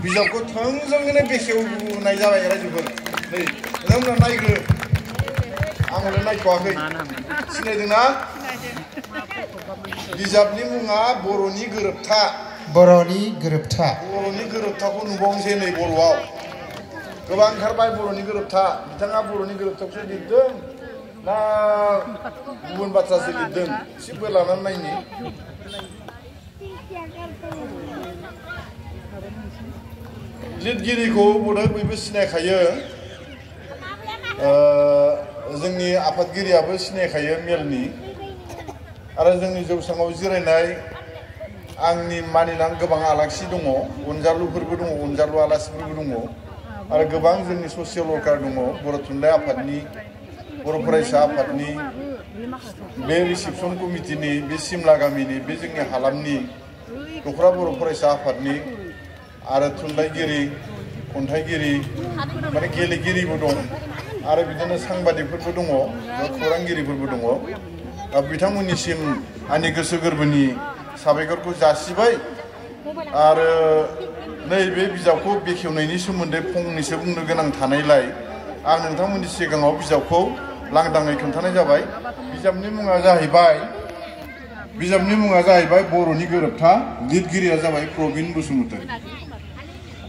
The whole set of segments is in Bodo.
बिजाबखौ थोंजोङैनो बेखेवनाय जाबाय रायजोफोर नै नोंथांमोना नायग्रो आं हले नायथ'वाखै सिनायदोंना बिजाबनि मुङा बर'नि गोरोबथा बर'नि गोरोबथा बर'नि गोरोबथाखौ नुबावनोसै नै बर'आव गोबां ओंखारबाय बर'नि गोरोबथा बिथाङा बर'नि गोरोबथाखौसो लिरदों ना गुबुन बाथ्रासो लिरदों एसे बोलानानै नायनि लिरगिरिखौ बयबो बयबो सिनायखायो जोंनि आफादगिरियाबो सिनायखायो मेलनि आरो जोंनि जौसाङाव जिरायनाय आंनि मानिनानै गोबां आलासि दङ अनजालुफोरबो दङ अनजालु आलासिफोरबो दङ आरो गोबां जोंनि ससियेल वर्कार दङ बर' थुनलाइ आफादनि बर' फरायसा आफादनि बे रिसेपसन कमिटिनि बे सिमला गामिनि बे जोंनि हालामनि दख'रा बर' फरायसा आफादनि आरो थुनलाइगिरि खन्थाइगिरि माने गेलेगिरिबो दं आरो बिदिनो सांबादिकफोरबो दङ खौरांगिरिफोरबो दङ बिथांमोननिसिम आंनि गोसो गोरबोनि साबायखरखौ जासिबाय आरो नैबे बिजाबखौ बेखेवनायनि सोमोन्दै फंनैसो बुंनो गोनां थानायलाय आं नोंथांमोननि सिगाङाव बिजाबखौ लांदाङै खोन्थानाय जाबाय बिजाबनि मुङा जाहैबाय बर'नि गोरोबथा लिरगिरिया जाबाय प्रबिन बसुमतारी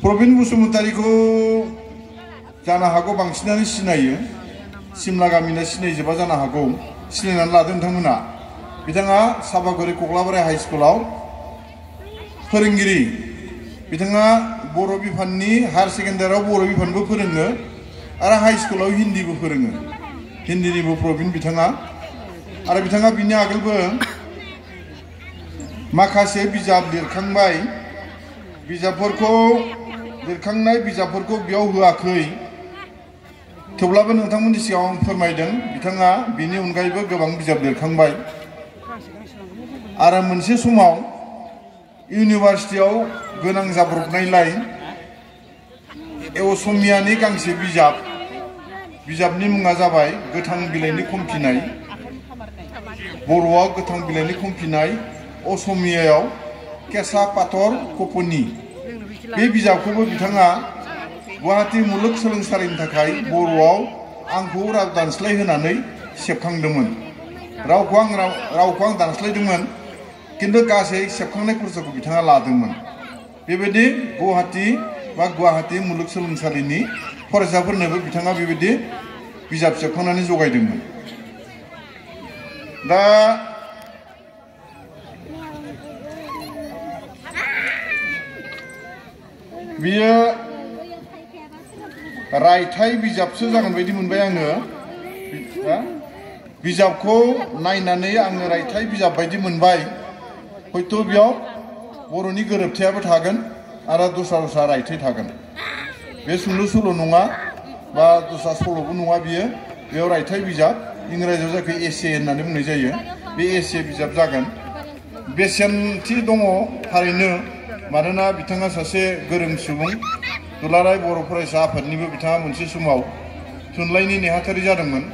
प्रबिन बसुमतारीखौ जानो हागौ बांसिनानो सिनायो सिमला गामिना सिनायजोबा जानो हागौ सिनायनानै लादों नोंथांमोना बिथाङा सापागुरि कक्लाबारि हाइ स्कुलाव फोरोंगिरि बिथाङा बर' बिफाननि हायार सेकेन्डारियाव बर' बिफानबो फोरोङो आरो हाइ स्कुलाव हिन्दीबो फोरोङो हिन्दीनिबो प्रबिन बिथाङा आरो बिथाङा बिनि आगोलबो माखासे बिजाब लिरखांबाय लिरखांनाय बिजाबफोरखौ बेयाव होआखै थेवब्लाबो नोंथांमोननि सिगाङाव आं फोरमायदों बिथाङा बिनि अनगायैबो गोबां बिजाब लिरखांबाय आरो मोनसे समाव इउनिभार्सिटियाव गोनां जाब्रबनायलाय असमियानि गांसे बिजाबनि मुङा जाबाय गोथां बिलाइनि खमफिनाय बर'आव गोथां बिलाइनि खमफिनाय असमियायाव केसा पाथर कपनि बे बिजाबखौबो बिथाङा गुवाहाटी मुलुगसोलोंसालिनि थाखाय बर'आव आंखौ राव दानस्लाय होनानै सेबखांदोंमोन रावखौ आं दानस्लायदोंमोन किन्तु गासै सेबखांनाय खरसाखौ बिथाङा लादोंमोन बेबायदि गुवाहाटी मुलुगसोलोंसालिनि फरायसाफोरनोबो बिथाङा बेबायदि बिजाब सेबखांनानै जगायदोंमोन दा बियो रायथाइ बिजाबसो जागोन बायदि मोनबाय आङो बिजाबखौ नायनानै आङो रायथाइ बिजाब बायदि मोनबाय हयथ' बेयाव बर'नि गोरोबथायाबो थागोन आरो दस्रा रायथाइ थागोन बे सुंद' सल' नङा बा दस्रा सल'बो नङा बेयाव रायथाइ बिजाब इंराजियाव जायखौ एसे होननानै बुंनाय जायो बे एसे बिजाब जागोन बेसेनथि दङ थारैनो मानोना बिथाङा सासे गोरों सुबुं दुलाराय बर' फरायसा आफादनिबो बिथाङा मोनसे समाव थुनलाइनि नेहाथारि जादोंमोन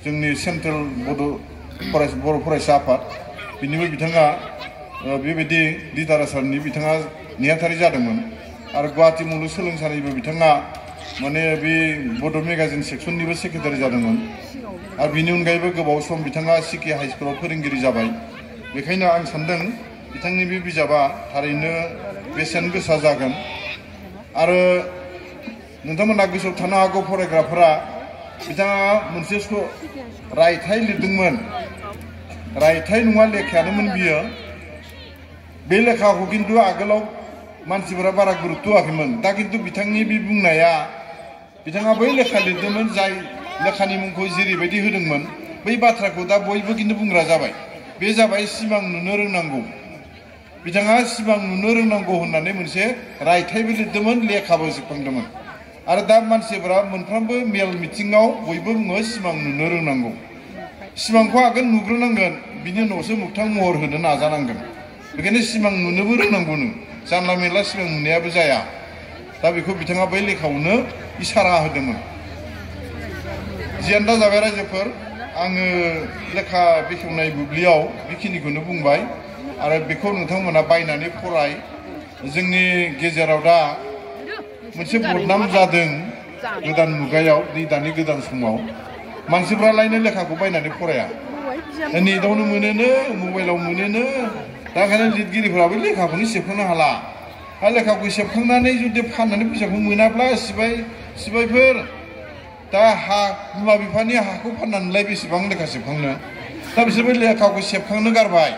जोंनि सेन्ट्रेल बर' फरायसा आफाद बिनिबो बिथाङा बेबायदि लिटारेचारनि बिथाङा नेहाथारि जादोंमोन आरो गुवाहाटी मुलुगसोलोंसालिनिबो बिथाङा माने बे बड' मेगाजिन सेक्सननिबो सेक्रेटारि जादोंमोन आरो बिनि अनगायैबो गोबाव सम बिथाङा सिके हाइ स्कुलाव फोरोंगिरि जाबाय बेखायनो आं सान्दों बिथांनि बे बिजाबा थारैनो बेसेन गोसा जागोन आरो नोंथांमोना गोसोआव थानो हागौ फरायग्राफोरा बिथाङा मोनसे रायथाइ लिरदोंमोन रायथाइ नङा लेखायानोमोन बियो बे लेखाखौ किन्तु आगोलाव मानसिफोरा बारा गुरुत्व होआखैमोन दा किन्तु बिथांनि बे बुंनाया बिथाङा बै लेखा लिरदोंमोन जाय लेखानि मुंखौ जेरैबायदि होदोंमोन बै बाथ्राखौ दा बयबो किन्तु बुंग्रा जाबाय बे जाबाय सिमां नुनो रोंनांगौ बिथाङा सिमां नुनो रोंनांगौ होननानै मोनसे रायथाइबो लिरदोंमोन लेखाबो सेबखांदोंमोन आरो दा मानसिफोरा मोनफ्रोमबो मेल मिटिङाव बयबो बुङो सिमां नुनो रोंनांगौ सिमांखौ आगोल नुग्रोनांगोन बिनि उनावसो मोगथां महर होनो नाजानांगोन बेखायनो सिमां नुनोबो रोंनांगौनो जानला मेनला सिमां नुनायाबो जाया दा बेखौ बिथाङा बै लेखायावनो इसारा होदोंमोन जियानो दा जाबाय रायजोफोर आङो लेखा बेखेवनाय बुब्लियाव बेखिनिखौनो बुंबाय आरो बेखौ नोंथांमोना बायनानै फराय जोंनि गेजेराव दा मोनसे बदनाम जादों गोदान मुगायाव दानि गोदान समाव मानसिफ्रालायनो लेखाखौ बायनानै फराया नेटआवनो मोनोनो मबाइलाव मोनोनो दा ओंखायनो लिरगिरिफोराबो लेखाखौनो सेबखांनो हाला आरो लेखाखौ सेबखांनानै जुदि फाननानै फैसाखौ मोनाब्ला सिबायफोर दा बिमा बिफानि हाखौ फाननानैलाय बेसेबां लेखा सेबखांनो दा बिसोरबो लेखाखौ सेबखांनो गारबाय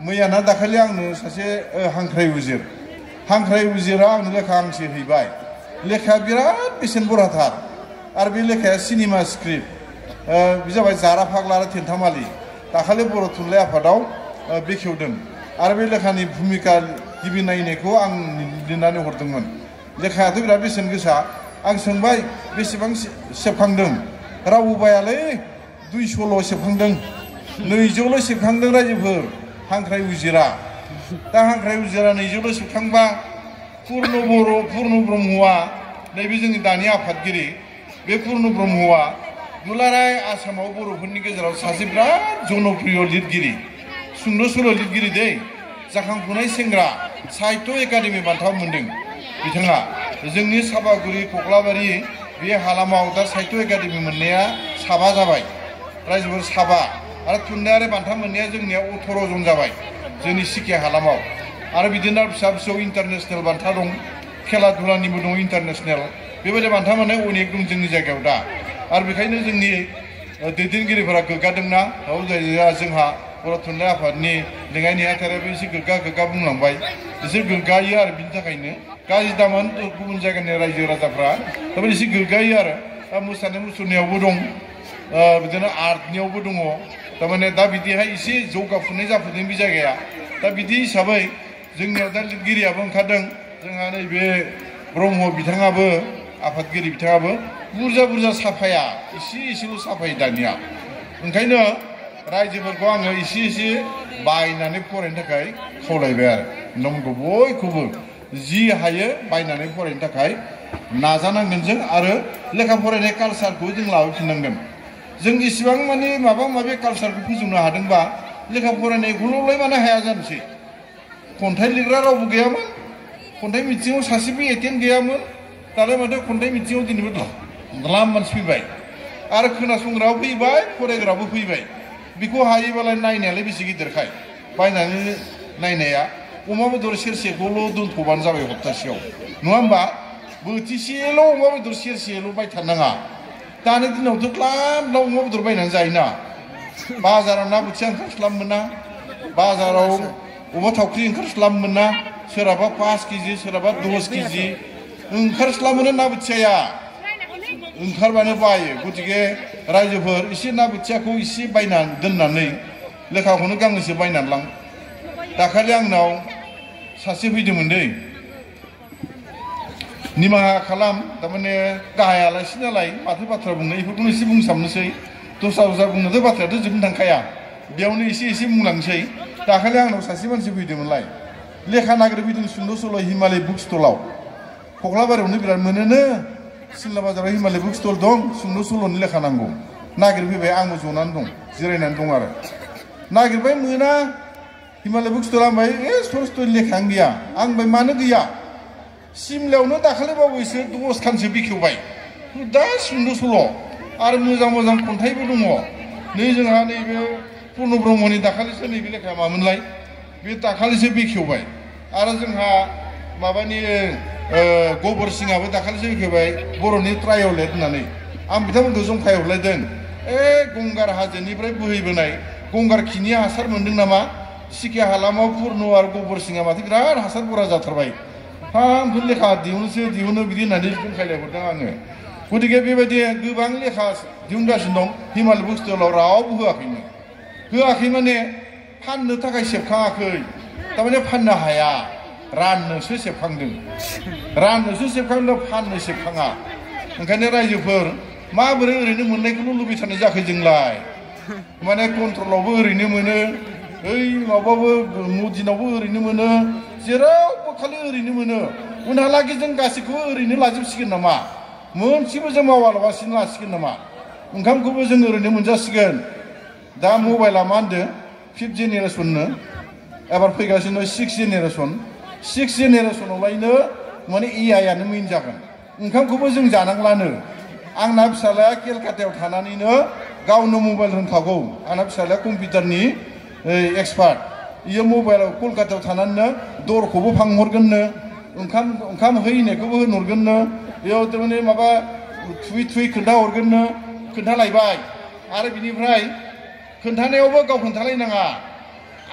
मैयाना दाखालि आंनो सासे हांख्राय उजिरा आंनो लेखा गांसे हैबाय लेखाया बिराद बेसेन बरहाथार आरो बे लेखाया सिनेमा स्क्रिप्ट बे जाबाय जारा फाग्ला आरो थेन्थामालि दाखालि बर' थुनलाइ आफादाव बेखेवदों आरो बे लेखानि भुमिका गिबि नायनायखौ आं लिरनानै हरदोंमोन लेखायाथ' बिराद बेसेन गोसा आं सोंबाय बेसेबां सेबखांदों रावबो बायालै 200ल' सेबखांदों 200ल' सेबखांदों रायजोफोर हांख्राय उजिरा दा हांख्राय उजिरा 200ल' सेबखांबा पुर्न ब्रह्मआ नैबे जोंनि दानि आफादगिरि बे पुर्न ब्रह्मआ दुलाराय आसामाव बर'फोरनि गेजेराव सासे बिराद जनप्रिय लिरगिरि सुंद' सल' लिरगिरि दै जाखांफुनाय सेंग्रा साहित्य एकाडेमि बान्था मोनदों बिथाङा जोंनि सापागुरि कक्लाबारि बे हालामाव दा साहित्य एकाडेमि मोननाया 7 जाबाय रायजोफोर 7 आरो थुनलाइयारि बान्था मोननाया जोंनिया 18 जन जाबाय जोंनि सिके हालामाव आरो बिदिनो फिसा फिसौ इन्टारनेसनेल बान्था दं खेला दुलानिबो दं इन्टारनेसनेल बेबायदि बान्था मोननाय अनेक दं जोंनि जायगायाव दा आरो बेखायनो जोंनि दैदेनगिरिफोरा गोग्गादोंना जोंहा बर' थुनलाइ आफादनि लेङाइ नेहाथारियाबो एसे गोग्गा बुंलांबाय बिसोर गोग्गायो आरो बिनि थाखायनो गाज्रि दामोन गुबुन जायगानि रायजो राजाफ्रा थारमाने एसे गोग्गायो आरो दा मोसानाय मुसुरनायावबो दं बिदिनो आर्टनियावबो दङ थारमाने दा बिदिहाय एसे जौगाफुनाय जाफुदों बे जायगाया दा बिदि हिसाबै जोंनियाव दा लिरगिरियाबो ओंखारदों जोंहा नैबे ब्रह्म बिथाङाबो आफादगिरि बिथाङाबो बुरजा साफाया एसेल' साफायो दानिया ओंखायनो रायजोफोरखौ आङो एसे बायनानै फरायनो थाखाय खावलायबाय आरो नोंथांमोनखौ बयखौबो जि हायो बायनानै फरायनो थाखाय नाजानांगोन जों आरो लेखा फरायनाय कालसारखौ जों लाबोफिननांगोन जों इसिबां माने माबा माबि कालसारखौ फोजौनो हादोंबा लेखा फरायनायखौल'लाय मानो हाया जानोसै खन्थाइ लिरग्रा रावबो गैयामोन खन्थाइ मिथिङाव सासेबो एटेन्ड गैयामोन दालाय माथो खन्थाइ मिथिङाव दिनैबो द्लाम मानसि फैबाय आरो खोनासंग्राबो फैबाय फरायग्राबो फैबाय बेखौ हायोबालाय नायनायालाय बेसे गिदिरखाय बायनानै नायनाया अमा बेदर सेरसेखौल' दोनथ'बानो जाबाय हप्तासेयाव नङा होमबा बोथिसेल' अमा बेदर सेरसेल' बायथारनाङा दानि दिनावथ' ग्लाब अमा बेदर बायनानै जायोना बाजाराव ना बोथिया ओंखारस्लाब मोना बाजाराव अमा थावख्रि ओंखारस्लाब मोना सोरहाबा 5 केजि सोरहाबा 10 केजि ओंखारस्लाब मोनो ना बोथियाया ओंखारबानो बायो गतिके रायजोफोर एसे ना बोथियाखौ एसे बायनानै दोननानै लेखाखौनो गांनैसो बायनानै लां दाखालि आंनाव सासे फैदोंमोन दै निमाहा खालाम थारमाने गाहाय आलासि नालाय माथो बाथ्रा बुंनो बेफोरखौनो एसे बुंसाबनोसै दस्रा बुंनोथ' बाथ्रायाथ' जोबनो थांखाया बेयावनो एसे बुंलांसै दाखालि आंनाव सासे मानसि फैदोंमोनलाय लेखा नागिरफैदों सुंद' सल' हिमालय बुक स्टलाव कक्लाबारियावनो बिराद मोनोनो सिमला बाजाराव हिमालय बुक स्टल दं सुंद' सल'नि लेखा नांगौ नागिरफैबाय आंबो जनानै दं जिरायनानै दं आरो नागिरबाय मोना हिमालय बुक स्टला होनबाय सर लेखायानो गैया आं होनबाय मानो गैया सिमलायावनो दाखालि बावैसो 10 खानसो बेखेवबाय दा सुंद' सल' आरो मोजां खन्थाइबो दङ नै जोंहा नैबे पुर्न ब्रह्मनि दाखालिसो नैबे लेखाया मामोनलाय बे दाखालिसो बेखेवबाय आरो जोंहा माबानि गबर सिंहाबो दाखालिसो बेखेवबाय बर'नि ट्रायलेट होननानै आं बिथांमोनखौ जंखायहरलायदों गंगार हाजोनिफ्राय बोहैबोनाय गंगार खिनि हासार मोनदों नामा सिके हालामाव पुर्न आरो गबर सिंहा माथो बिराद हासार बरा जाथारबाय फांफोर लेखा दिहुनो बिदि होननानै जंखायलायहरदों आङो गतिके बेबायदि गोबां लेखा दिहुनगासिनो दं हिमालय बुक स्टलाव रावबो होआखै माने फाननो थाखाय सेबखाङाखै थारमाने फाननो हाया राननोसो सेबखांदों फाननो सेबखाङा ओंखायनो रायजोफोर माबोरै ओरैनो मोननायखौल' लुबैथारनाय जाखो जोंलाय माने कन्ट्रलावबो ओरैनो मोनो ओइ माबाबो मदिनावबो ओरैनो मोनो जेरावबो खालि ओरैनो मोनो उनहालागै जों गासैखौबो ओरैनो लाजोबसिगोन नामा मोनसेबो जों मावालाबासिनो लासिगोन नामा ओंखामखौबो जों ओरैनो मोनजासिगोन दा मबाइला मा होनदों 5th जेनेरेसननो एबार फैगासिनो 6th जेनेरेसन 6th जेनेरेसनावलायनो माने एआइआनो मेइन जागोन ओंखामखौबो जों जानांलानो आंना फिसालाया केलकातायाव थानानैनो गावनो मबाइल रोंखागौ आंना फिसालाया कम्पिउटारनि एक्सपार्ट इयो मबाइलाव कलकातायाव थानानैनो दरखौबो फांहरगोननो ओंखाम हैनायखौबो होनहरगोननो बेयाव थारमाने माबा थुयै खोन्थाहरगोननो खोन्थालायबाय आरो बिनिफ्राय खोन्थानायावबो गाव खोन्थालायनाङा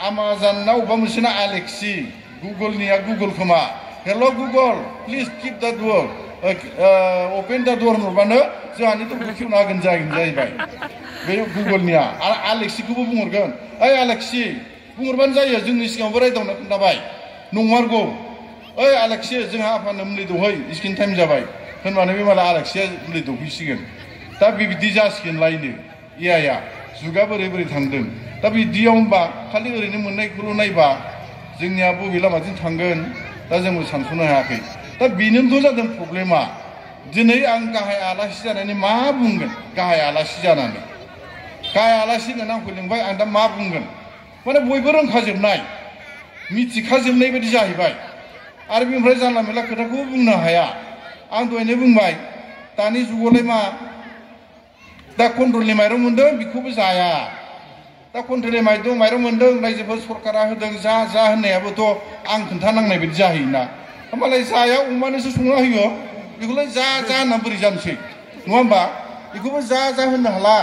Amazon ना अबेबा मोनसेना Alexi गुगलनिया गुगल खोमा हेल' गुगल प्लिज किप दा डोर ओपन दा डोर होनहरबानो जोंहानि दरखौ खेवना होगोन जाहैबाय बे गुगलनिया आरो Alexi-खौबो बुंहरगोन ओइ Alexi बुंहरबानो जायो जोंनि सिगाङावबो रायदावना खोन्थाबाय नंमारगौ ओइ Alexi जोंहा आफानो मुलि दौहै स्किन टाइम जाबाय होनबानो बे माला Alexi-या मुलि दौफैसिगोन दा बिदि जासिगोनलायनो एआइआ जुगा बोरै थांदों दा बिदियाव होनबा खालि ओरैनो मोननायखौल' नायबा जोंनिया बबे लामाजों थांगोन दा जोंबो सानस'नो हायाखै दा बेनोथ' जादों प्रब्लेमा दिनै आं गाहाय आलासि जानानै मा बुंगोन गाहाय आलासि जानानै गाहाय आलासि होननानै आंखौ लिंबाय आं दा मा बुंगोन माने बयबो रोंखाजोबनाय मिथिखाजोबनाय बायदि जाहैबाय आरो बेनिफ्राय जानला मेला खोथाखौबो बुंनो हाया आं दहायनो बुंबाय दानि जुगावलाय मा दा कन्ट्रलनि माइरं मोन्दों बेखौबो जाया दा कन्ट्रलनि माइरं मोन्दों रायजोफोर सरकारा होदों जा होननायाबोथ' आं खोन्थानांनाय बायदि जाहैयोना होमबालाय जाया अमानोसो संना होयो बेखौलाय जा होनना बोरै जानोसै नङा होमबा बेखौबो जा होननो हाला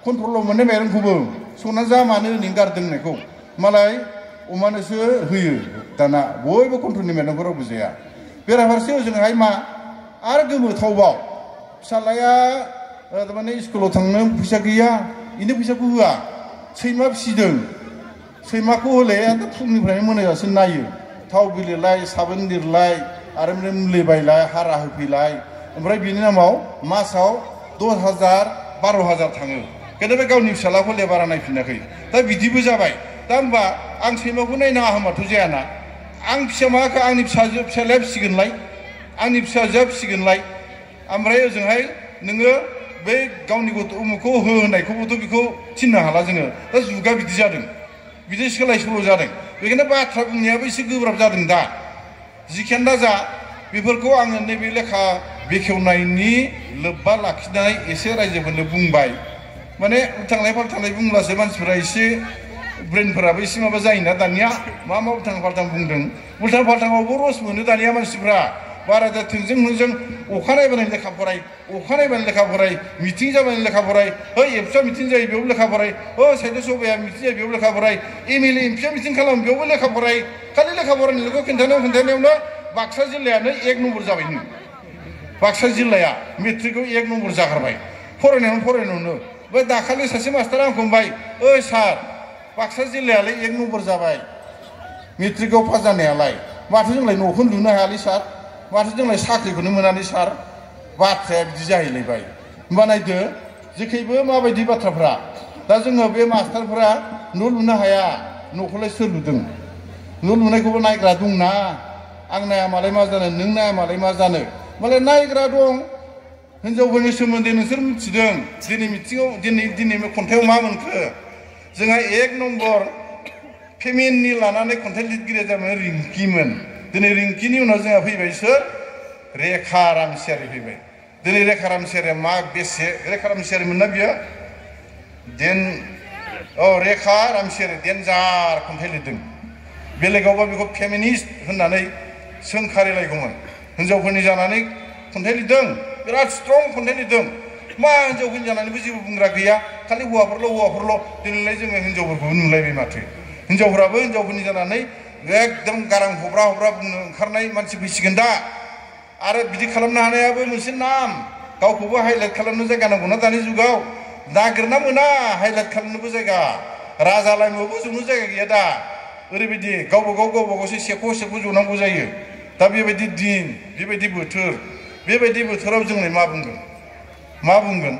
कन्ट्रलाव मोननाय माइरंखौबो संना जा मानो ओरैनो गारदों होननायखौ मालाय अमानोसो होयो दाना बयबो कन्ट्रलनि माइरंखौ रावबो जाया बेराफारसे ओजोंहाय मा आरो गोमोथावबाव फिसालाया थारमाने स्कुलाव थांनो फैसा गैया इनो फैसाखौ होआ सैमा फिसिदों सैमाखौ हले फुंनिफ्रायनो मोनाजासिम नायो थाव बिलिरलाय साबोन लिरलाय आरो मुलि बायलाय हारा होफैलाय ओमफ्राय बिनि नामाव मासाव 10,000 12,000 थाङो खिन्थु बे गावनि फिसालाखौ लेबारा नायफिनाखै दा बिदिबो जाबाय दा होमबा आं सैमाखौ नायनाङा होनबाथ' जायाना आं फिसामाखौ आंनि फिसालाया फिसिगोनलाय आंनि फिसाजोआ फिसिगोनलाय ओमफ्राय ओजोंहाय नोङो बे गावनि गथ' उमुखौ होनायखौबोथ' बेखौ थिननो हाला जोङो दा जुगा बिदि जादों बिदि सोलाय सोल' जादों बेखायनो बाथ्रा बुंनायाबो एसे गोब्राब जादों दा जिखियानो दा जा बेफोरखौ आङो नैबे लेखा बेखेवनायनि लोब्बा लाखिनानै एसे रायजोफोरनो बुंबाय माने उल्थांनाय फाल्थांनाय बुंब्लासो मानसिफोरा एसे ब्रेनफोराबो एसे माबा जायोना दानिया मा उल्थां फाल्थां बुंदों उल्थां फाल्थाङावबो रस मोनो दानिया मानसिफ्रा बारा दा थोंजों अखा नायबानो लेखा फराय अखा नायबानो लेखा फराय मिटिं जाबानो लेखा फराय एबसुआ मिटिं जायो बेयाव लेखा फराय साहित्य सभाया मिटिं जायो बेयाव लेखा फराय एमएलए एमपिया मिटिं खालामो बेयावबो लेखा फराय खालि लेखा फरायनायखौ खोन्थानायावनो बाक्सा जिल्लायानो 1 नम्बर जाबाय बाक्सा जिल्लाया मेट्रिकआव 1 नम्बर जागारबाय फरायनायावनो बै दाखालि सासे मास्टारा आंखौ बुंबाय ओइ सार बाक्सा जिल्लायालाय 1 नम्बर जाबाय मेट्रिकआव पास जानायालाय माथो जोंलाय न'खौनो लुनो हायालै सार माथो जोंलाय साख्रिखौनो मोनालै सार बाथ्राया बिदि जाहैलायबाय होमबा नायदो जेखैबो माबायदि बाथ्राफ्रा दा जोङो बे मास्टारफोरा न' लुनो हाया न'खौलाय सोर लुदों न' लुनायखौबो नायग्रा दंना आं नाया मालाय मा जानो नों नाया मालाय मा जानो मालाय नायग्रा दं हिनजावफोरनि सोमोन्दै नोंसोर मिथिदों दिनै मिथिङाव दिनै खन्थाइयाव मा मोनखो जोंहा 1 नम्बर फेमिननि लानानै खन्थाइ लिरगिरिया जाबाय रिंकिमोन दिनै रिंकिनि उनाव जोंहा फैबाय सोर रेखा रामसियारि फैबाय दिनै रेखा रामसियारिया मा बेसे रेखा रामसियारिमोन ना बियो रेखा रामसियारि देन्जार खन्थाइ लिरदों बेलेगावबा बेखौ फेमिनिस्ट होननानै सोंखारिलायगौमोन हिनजावफोरनि जानानै खन्थाइ लिरदों बिराद स्ट्रं खन्थाइ लिरदों मा हिनजावफोरनि जानानैबो जेबो बुंग्रा गैया खालि हौवाफोरल' दिनैलाय जोङो हिनजावफोरखौबो नुलायबाय माथो हिनजावफोराबो हिनजावफोरनि जानानै एकदम गारां हब्रा बुंनो ओंखारनाय मानसि फैसिगोन दा आरो बिदि खालामनो हानायाबो मोनसे नाम गावखौबो हाइलाइट खालामनो जायगा नांगौना दानि जुगाव नागिरना मोना हाइलाइट खालामनोबो जायगा राजा लाइमावबो जनो जायगा गैया दा ओरैबायदि गावबागावसो सेख' जनांगौ जायो दा बेबायदि दिन बेबायदि बोथोर बेबायदि बोथोराव जोंलाय मा बुंगोन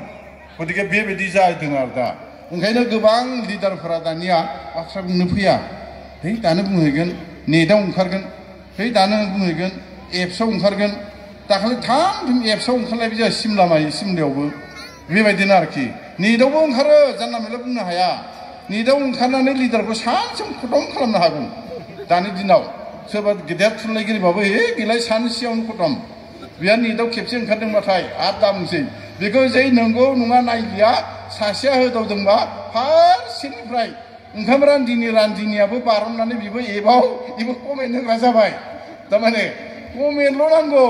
गतिके बेबायदि जादों आरो दा ओंखायनो गोबां लिडारफोरा दानिया बाथ्रा बुंनो फैया दानो बुंहैगोन नेटआव ओंखारगोन दानो बुंहैगोन एप्सआव ओंखारगोन दाखालि थाम एप्सआव ओंखारलायबाय जोंहा सिमलायावबो बेबायदिनो आरोखि निटआवबो ओंखारो जानला मोनला बुंनो हाया निटआव ओंखारनानै लिडारखौ सानसेयाव खतम खालामनो हागौ दानि दिनाव सोरबा गेदेर थुनलाइगिरिबाबो गैलाय सानसेयावनो खतम बेहा निटआव खेबसे ओंखारदोंबाथाय आरो दा बुंसै बेखौ जै नंगौ नङा नायलिया सासेया होदावदोंबा फारसेनिफ्राय ओंखाम रान्दिनियाबो बारननानै बेबो एबाव कमेन्ट होग्रा जाबाय थारमाने कमेन्टल' नांगौ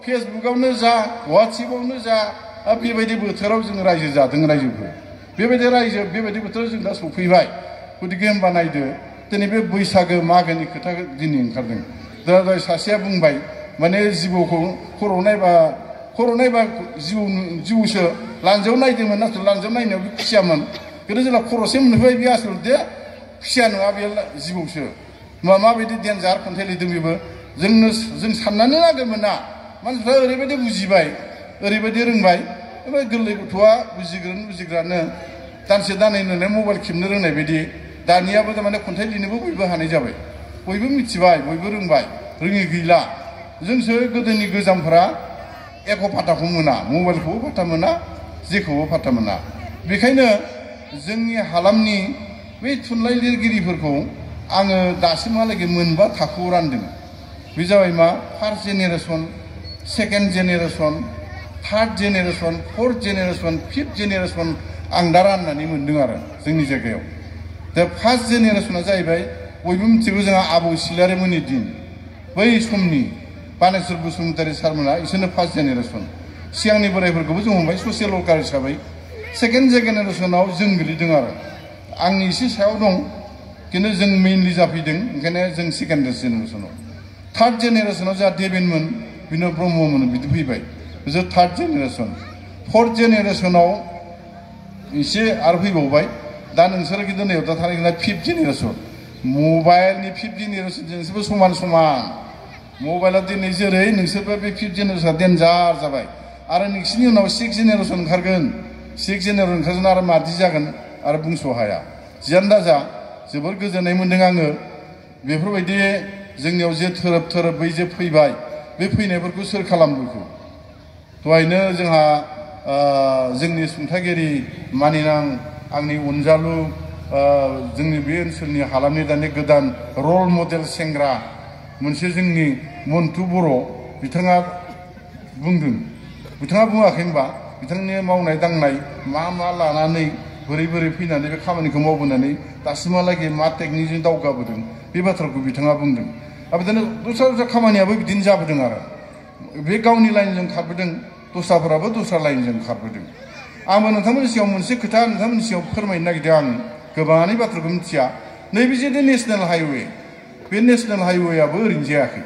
फेसबुकआवनो जा वाट्सएपआवनो जा बेबायदि बोथोराव जों रायजो जादों रायजोखौ बेबायदि बोथोराव जों दा सफैबाय गतिके होमबा नायदो दिनै बे बैसागो मागोनि खोथा दिनै ओंखारदों दा सासेया बुंबाय माने जिबौखौ खर' नायबा जिउसो लान्जायाव नायदोंमोन नाथाय लान्जायाव नायनायाव बे खुसियामोन खिन्थु जेब्ला खर'से मोनफैबाय बे आसलथे खुसिया नङा बे जिबौसो माबायदि डेन्जार खन्थाइ लिरदों बेबो जों साननानै नांगोनमोन ना मानसिफ्रा ओरैबायदि बुजिबाय ओरैबायदि रोंबाय ओमफ्राय गोरलै गथ'आ बुजिग्रानो दानसे दानै नुनाय मबाइल खेबनो रोंनाय बायदि दानियाबो थारमाने खन्थाइ लिरनोबो बयबो हानाय जाबाय बयबो मिथिबाय बयबो रोंबाय रोङि गैला जोंसो गोदोनि गोजामफोरा एख' फाथाखौ मोना मबाइलखौबो फाथा मोना जेखौबो फाथा मोना बेखायनो जोंनि हालामनि बै थुनलाइ लिरगिरिफोरखौ आङो दासिमहालागै मोनबा थाखोआव रानदों बे जाबाय मा first generation second generation third generation fourth generation fifth generation आं दा राननानै मोन्दों आरो जोंनि जायगायाव दा फार्स्ट जेनेरेसना जाहैबाय बयबो मिथिगौ जोंहा आबौ सिलारिमोननि दिन बै समनि बानेश्वर बसुमतारी सारमोना इसोरनो फार्स्ट जेनेरेसन सिगांनि बोराइफोरखौबो जों हमबाय ससियेल वर्कार हिसाबै सेकेन्ड जेनेरेसनाव जों गोलैदों आरो आंनि एसे सायाव दं खिन्थु जों मेइनलि जाफैदों ओंखायनो जों सेकेन्ड जेनेरेसनाव थार्ड जेनेरेसनाव जोंहा देबेनमोन बिन'द ब्रह्ममोन बिदि फैबाय बिसोर थार्ड जेनेरेसन फर्थ जेनेरेसनाव एसे आरो फैबावबाय दा नोंसोर खिन्थु नैयाव दा थानाय फिफ्थ जेनेरेसन मबाइलनि फिफ्थ जेनेरेसनजोंसोबो समान मबाइला दिनै जेरै नोंसोरबो बे फिफ्थ जेनेरेसना डेन्जार जाबाय आरो नोंसिनि उनाव सिक्स जेनेरेसन ओंखारगोन सिक्स जेनेरेसन ओंखारगोन आरो मादि जागोन आरो बुंस' हाया जियानो दा जा जोबोर गोजोननाय मोन्दों आङो बेफोरबायदि जोंनियाव जे थोरोब बै जे फैबाय बे फैनायफोरखौ सोर खालामबोखो दहायनो जोंहा जोंनि सुंथागिरि मानिनां आंनि अनजालु जोंनि बे ओनसोलनि हालामनि दानि गोदान रल मडेल सेंग्रा मोनसे जोंनि मन्टु बर' बिथाङा बुंदों बिथाङा बुङाखै होनबा बिथांनि मावनाय दांनाय मा लानानै बोरै फैनानै बे खामानिखौ मावबोनानै दासिमहालागै मा टेकनिकजों दावगाबोदों बे बाथ्राखौ बिथाङा बुंदों आरो बिदिनो दस्रा खामानियाबो बिदिनो जाबोदों आरो बे गावनि लाइनजों खारबोदों दस्राफोराबो दस्रा लाइनजों खारबोदों आंबो नोंथांमोननि सिगाङाव मोनसे खोथा नोंथांमोननि सिगाङाव फोरमायनो नागिरदों आं गोबाङानो बाथ्राखौ मिथिया नैबे जे नेसनेल हाइवे बे नेसनेल हाइवेआबो ओरैनो जायाखै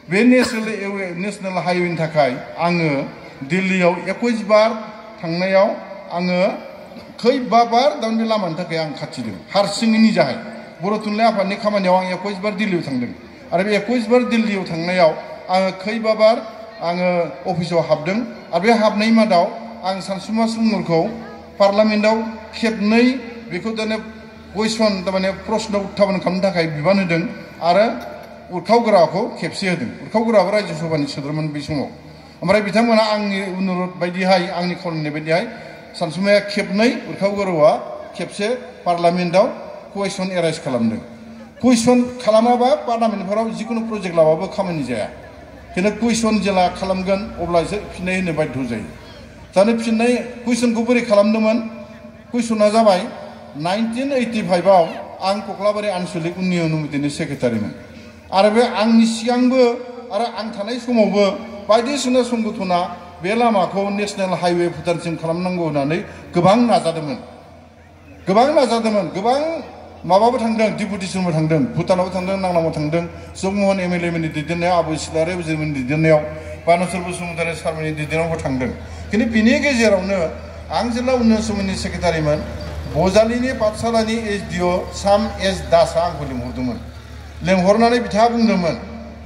बे नेसनेल हाइवेनि थाखाय आङो दिल्लीयाव 21 बार थांनायाव आङो खैबा बार दानि बे लामानि थाखाय आं खाथिदों हारसिङै निजाहाय बर' थुनलाइ आफादनि खामानियाव आं 21 बार दिल्लीयाव थांदों आरो बे 21 बार दिल्लीयाव थांनायाव आङो खैबा बार आङो अफिसाव हाबदों आरो बे हाबनाय मादाव आं सानसुमा सुमुरखौ पार्लामेन्टआव खेबनै बेखौ दाने कुइसन थारमाने प्रश्न उत्थापन खालामनो थाखाय बिबान होदों आरो उरखावग्राखौ खेबसे होदों उरखावग्राबो रायजो सभानि सोद्रोमोन बे समाव ओमफ्राय बिथांमोना आंनि अनुरद बायदिहाय आंनि खावलायनाय बायदिहाय सानसुमाया खेबनै उरखावग्राआ खेबसे पार्लामेन्टआव कुइसन एराइज खालामदों कुइसन खालामाबा पार्लामेन्टफोराव जिखुनु प्रजेक्ट लाबाबो खामानि जाया खिन्थु कुइसन जेला खालामगोन अब्लासो फिननाय होनो बाध्य जायो दानो फिननाय कुइसनखौ बोरै खालामदोंमोन कुइसना जाबाय 1985आव आं कक्लाबारि आन्सलिक उन्नयन समितिनि सेक्रेटारिमोन आरो बे आंनि सिगांबो आरो आं थानाय समावबो बायदिसिना संगठना बे लामाखौ नेशनेल हाइवे भुटानसिम खालामनांगौ होननानै गोबां नाजादोंमोन गोबां माबाबो थांदों डिपुटेसनबो थांदों भुटानावबो थांदों नांलामाव थांदों जगमोहन एमएलए मोननि दैदेननायाव आबु सिलारि मोननि दैदेननायाव बानेश्वर बसुमतारी सारमोननि दैदेननायावबो थांदों खिन्थु बिनि गेजेरावनो आं जिल्ला उन्नयन समितिनि सेक्रेटारिमोन बजालिनि पाठशालानि एसडिअ साम एस दासआ आंखौ लिंहरनानै बिथाङा बुंदोंमोन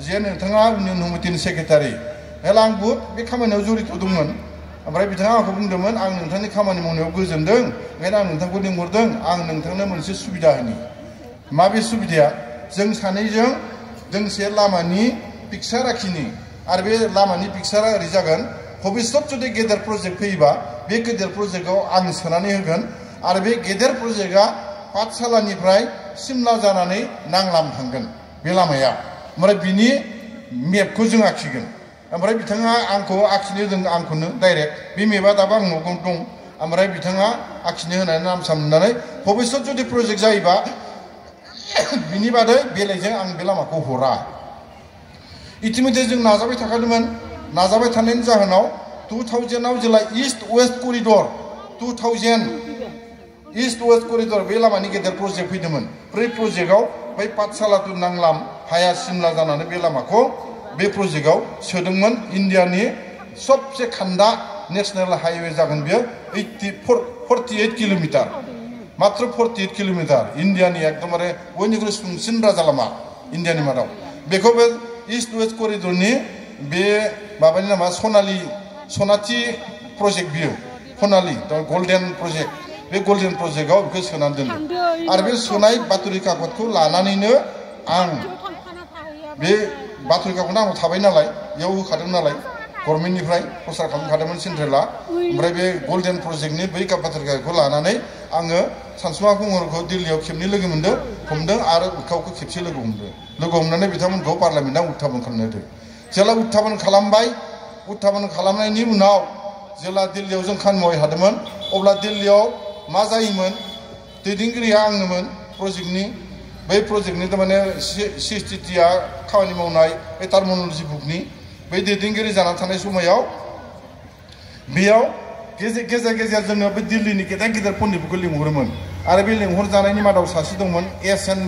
जे नोंथाङा उन्नयन समितिनि सेक्रेटारि हेला आं बुहुद बे खामानियाव जड़ित दंमोन ओमफ्राय बिथाङा आंखौ बुंदोंमोन आं नोंथांनि खामानि मावनायाव गोजोनदों ओंखायनो आं नोंथांखौ लिंहरदों आं नोंथांनो मोनसे सुबिदा होनि मा बे सुबिदाया जों सानैजों दोंसे लामानि पिकचार आखिनि आरो बे लामानि पिकचारा ओरै जागोन भबिष्यत जुदि गेदेर प्रजेक्ट फैयोबा बे गेदेर प्रजेक्टआव आं सोनानै होगोन आरो बे गेदेर प्रजेक्टआ पाठशालानिफ्राय सिमला जानानै नांलाम थांगोन बे लामाया ओमफ्राय बिनि मेपखौ जों आखिगोन ओमफ्राय बिथाङा आंखौ आखिनो होदों आंखौनो डाइरेक्ट बे मेपआ दाबो आंनाव दं ओमफ्राय बिथाङा आखिनो होनानै नाम सामनानै भबिष्यत जुदि प्रजेक्ट जायोबा बिनि बादै बेलेगजों आं बे लामाखौ हरा इतिमধ্যে जों नाजाबाय थाखादोंमोन नाजाबाय थानायनि जाहोनाव 2000आव जेला east west corridor 2000 east west corridor बे लामानि गेदेर प्रजेक्ट फैदोंमोन बै प्रजेक्टआव बै पाठशाला टु नांलाम हाया सिमला जानानै बे लामाखौ बे प्रजेक्टआव सोदोंमोन इन्डियानि सबसे खान्दा नेशनेल हाइवे जागोन बेयो 48 किलोमिटार मात्र 48 किलोमिटार इन्डियानि एकदमबारे बयनिख्रुइ सुंसिन राजा लामा इन्डियानि मादाव बेखौ बे इस्ट वेस्ट करिडरनि बे माबानि नामा सनाथि प्रजेक्ट बियो सनालि गल्डेन प्रजेक्ट बे गल्डेन प्रजेक्टआव बेखौ सोनानै दोनदों आरो बे सोनाय बातरि कागजखौ लानानैनो आं बे बातरि कागजआ आंनाव थाबाय नालाय बेयाव होखादों नालाय गभर्नमेन्टनिफ्राय प्रसार खालामखादोंमोन सेन्ट्रेला ओमफ्राय बे गल्डेन प्रजेक्टनि बै बातरि कागजखौ लानानै आङो सानसुमा कुमारखौ दिल्लीयाव खेबनै लोगो मोनदों हमदों आरो उर्खावखौ खेबसे लोगो हमनानै बिथांमोनखौ पार्लामेन्टआव उत्थापन खालामनो होदों जेला उत्थापन खालामबाय उत्थापन खालामनायनि उनाव जेला दिल्लीयाव जों खामानि मावबाय थादोंमोन अब्ला दिल्लीयाव मा जायोमोन दैदेनगिरिया आंनोमोन प्रजेक्टनि बै प्रजेक्टनि थारमाने सिस्टिटिया खामानि मावनाय बे टार्मिनलजि बुकनि बै दैदेनगिरि जाना थानाय समायाव बेयाव गेजेर जोङो बे दिल्लीनि गेदेर गेदेर पन्डितफोरखौ लिंहरोमोन आरो बे लिंहरजानायनि मादाव सासे दंमोन एस.एन.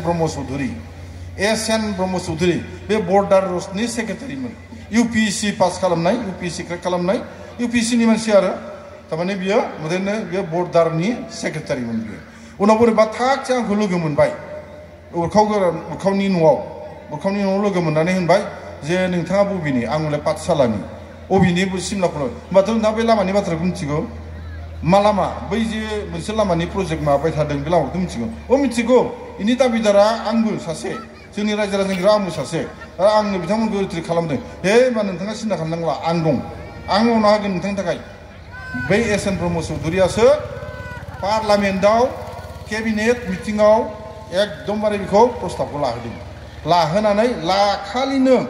ब्रह्म चौधुरी बे बर्डार र'डनि सेक्रेटारिमोन UPSC पास खालामनाय UPSC क्रेक खालामनाय UPSCनि मानसि आरो थारमाने बियो ओरैनो बियो बर्डारनि सेक्रेटारिमोन बियो उनाव बोरैबा थागसे आंखौ लोगो मोनबाय उर्खावनि न'आव लोगो मोननानै होनबाय जे नोंथाङा बबेनि आं हले पाठशालानि अबेनि सिमलाखौ होमबाथ' नोंथाङा बे लामानि बाथ्राखौ मिथिगौ मा लामा बै जे मोनसे लामानि प्रजेक्ट माबाबाय थादों बे लामाखौ मिथिगौ मिथिगौ इनि दाबिदारा आंबो सासे जोंनि रायजो राजानिफ्राय आंबो सासे आंनो बिथांमोनखौ रिट्रिट खालामदों हे होमबा नोंथाङा सिन्था खालामनांला आं दं आं मावनो हागोन नोंथांनि थाखाय बै एस.एन. ब्रह्म चौधुरियासो पार्लामेन्टआव केबिनेट मिटिङाव एकदमबारे बेखौ प्रस्ताबखौ लाहोनानै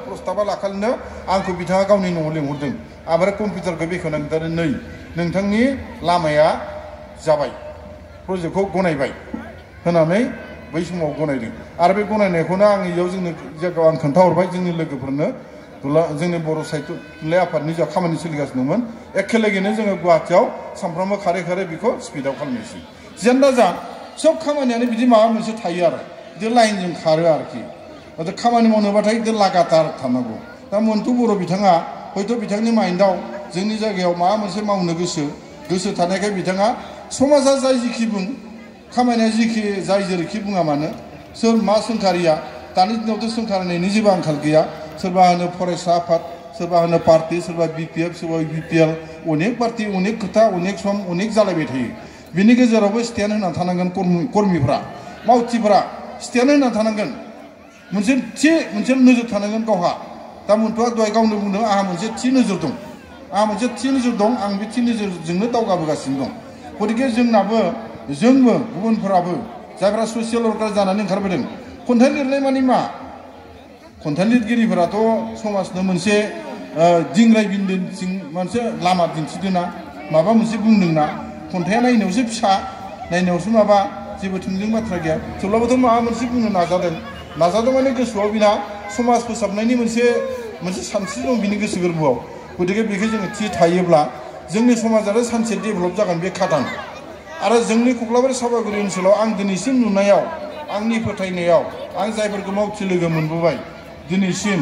प्रस्ताबा लाखालिनो आंखौ बिथाङा गावनि न'आव लिंहरदों ओमफ्राय कम्पिउटारखौ बेखेवनानै खिन्थादों नै नोंथांनि लामाया जाबाय प्रजेक्टखौ गनायबाय होनानै बै समाव गनायदों आरो बे गनायनायखौनो आं इयाव जोंनि जायगायाव आं खोन्थाहरबाय जोंनि लोगोफोरनो जोंनि बर' साहित्य थुनलाइ आफादनि जा खामानि सोलिगासिनो दंमोन एखेलेगेनो जोङो गुवाहाटियाव सानफ्रामबो खारै बेखौ स्पिडआव खालामनोसै जेनबा जा सब खामानियानो बिदि माबा मोनसे थायो आरो बिदि लाइनजों खारो आरोखि खामानि मावनोबाथाय बिदि लागातार थानांगौ दा मन्टु बर' बिथाङा हयथ' बिथांनि माइन्डआव जोंनि जायगायाव माबा मोनसे मावनो गोसो थानायखाय बिथाङा समाजा जाय जिखि बुं खामानिया जिखि जाय जेरैखि बुङा मानो सोर मा सोंखारिया दानि दिनावथ' सोंखारिनायनि जेबो आंखाल गैया सोरबा होनो फरायसा आफाद सोरबा होनो पार्टी सोरबा BPF सोरबा UPL अनेक पार्टी अनेक खोथा अनेक सम अनेक जालायबाय थायो बिनि गेजेरावबो स्टेन्ड होना थानांगोन कर्मिफ्रा मावथिफ्रा स्टेन्ड होना थानांगोन मोनसे नोजोर थानांगोन गावहा दा मन्टुआ दहाय गावनो बुंदों आंहा मोनसे थि नोजोर दं आं बे थि नोजोरजोंनो दावगाबोगासिनो दं गतिके जोंबो गुबुनफोराबो जायफ्रा ससियेल वर्कार जानानै ओंखारबोदों खन्थाइ लिरनाय माने मा खन्थाइ लिरगिरिफोराथ' समाजनो मोनसे दिंग्राय बिन्दोथिं मोनसे लामा दिन्थिदोंना माबा मोनसे बुंदोंना खन्थाइया नायनायावसो फिसा नायनायावसो माबा जेबो थोंजों बाथ्रा गैया थेवब्लाबोथ' माबा मोनसे बुंनो नाजादों माने गोसोआव बिना समाज फोसाबनायनि मोनसे सानस्रि दं बिनि गोसो गोरबोआव गतिके बेखौ जोङो थि थायोब्ला जोंनि समाजानो सानसे डेभेलप जागोन बे खादान आरो जोंनि कख्लाबारि सापागुरि ओनसोलाव आं दिनैसिम नुनायाव आंनि फोथायनायाव आं जायफोरखौ मावथि लोगो मोनबोबाय दिनैसिम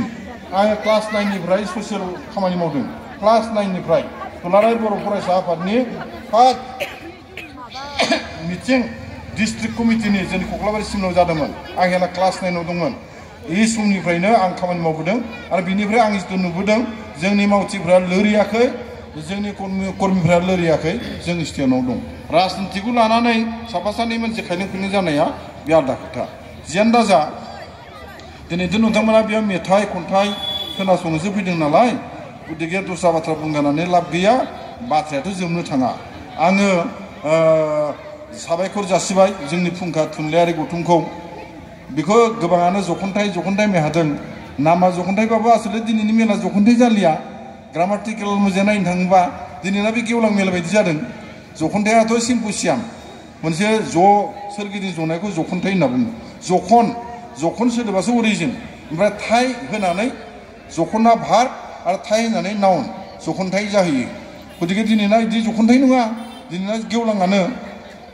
आङो क्लास 9 निफ्राय ससियेल खामानि मावदों क्लास 9 निफ्राय दुलाराय बर' फरायसा आफादनि फार्स्ट मिटिं डिस्ट्रिक्ट कमिटिनि जोंनि कख्लाबारि सिमलायाव जादोंमोन आं हेला क्लास 9 आव दंमोन बे समनिफ्रायनो आं खामानि मावबोदों आरो बिनिफ्राय आं जिथु नुबोदों जोंनि मावथिफ्रा लोरियाखै जोंनि कर्मिफ्रा लोरियाखै जों स्टेनाव दं राजनितिखौ लानानै साफा सानै मानसि खायलें खुयलें जानाया बे आलादा खोथा जियानो दा जा दिनैथ' नोंथांमोना बेयाव मेथाइ खन्थाइ खोनासंनोसो फैदों नालाय गतिके दस्रा बाथ्रा बुंगानानै लाब गैया बाथ्रायाथ' जोबनो थाङा आङो साबायखर जासिबाय जोंनि फुंखा थुनलाइयारि गौथुमखौ बेखौ गोबाङानो जखन्थाइ मेहादों नामा जखन्थाइबाबो आसलथे दिनैनि मेला जखन्थाइ जालिया ग्रामाटिकेल मोजां नायनो थाङोबा दिनैना बे गेवलां मेला बायदि जादों जखन्थाइआथ' सिम्पोसियाम मोनसे ज' सोरगिदिं जनायखौ जखन्थाइ होनना बुङो जखन सोदोबासो अरिजिन ओमफ्राय थाइ होनानै जखना भार्ब आरो थाइ होनानै नाउन जखन्थाइ जाहैयो गतिके दिनैना बिदि जखन्थाइ नङा दिनैना गेवलाङानो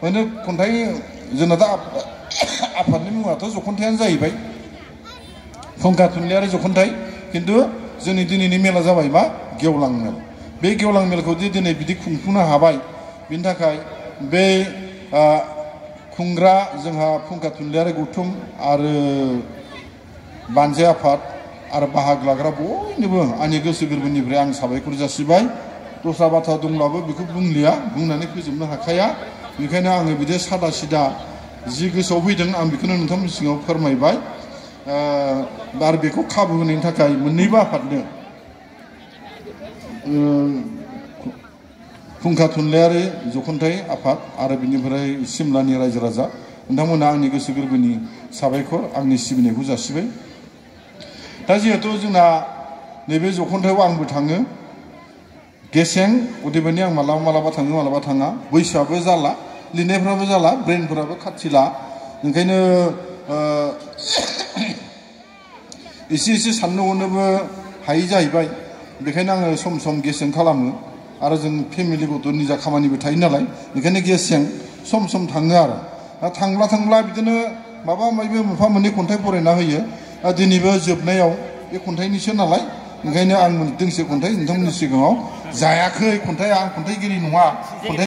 माने खन्थाइ जोंना दा आफादनि मुङाथ' जखन्थाइयानो जाहैबाय फुंखा थुनलाइयारि जखन्थाइ खिन्थु जोंनि दिनैनि मेला जाबाय मा गेवलां मेल बे गेवलां मेलखौ दिनै बिदि खुंफुंनो हाबाय बिनि थाखाय बे खुंग्रा जोंहा फुंखा थुनलाइयारि गौथुम आरो बानजाय आफाद आरो बाहागो लाग्रा बयनोबो आंनि गोसो गोरबोनिफ्राय आं साबायखर जासिबाय दस्रा बाथ्रा दंब्लाबो बेखौ बुंलिया बुंनानै फोजोबनो हाखाया बेनिखायनो आङो बिदि सादा सिदा जि गोसोआव फैदों आं बेखौनो नोंथांमोननि सिगाङाव फोरमायबाय आरो बेखौ खाबु होनायनि थाखाय मोननैबो आफादनो फुंखा थुनलाइयारि जखन्थाइ आफाद आरो बिनिफ्राय सिमलानि रायजो राजा नोंथांमोना आंनि गोसो गोरबोनि साबायखर आंनि सिबिनायखौ जासिबाय दा जिहेतु जोंना नैबे जखन्थाइआव आंबो थाङो गेसें अदेबानि आं मालाबा थाङो मालाबा थाङा बैसोआबो जाला लिरनायफ्राबो जाला ब्रेनफोराबो खाथिला ओंखायनो एसे साननो हनोबो हायै जाहैबाय बेखायनो आङो सम सम गेसें खालामो आरो जों फेमिलि गथ' निजा खामानिबो थायो नालाय बेखायनो गेसें सम थाङो आरो थांब्ला बिदिनो माबा माबि मोनफा मोननै खन्थाइ फरायना होयो दिनैबो जोबनायाव बे खन्थाइनिसो नालाय ओंखायनो आं दोंसे खन्थाइ नोंथांमोननि सिगाङाव जायाखै खन्थाइआ आं खन्थाइगिरि नङा खन्थाइ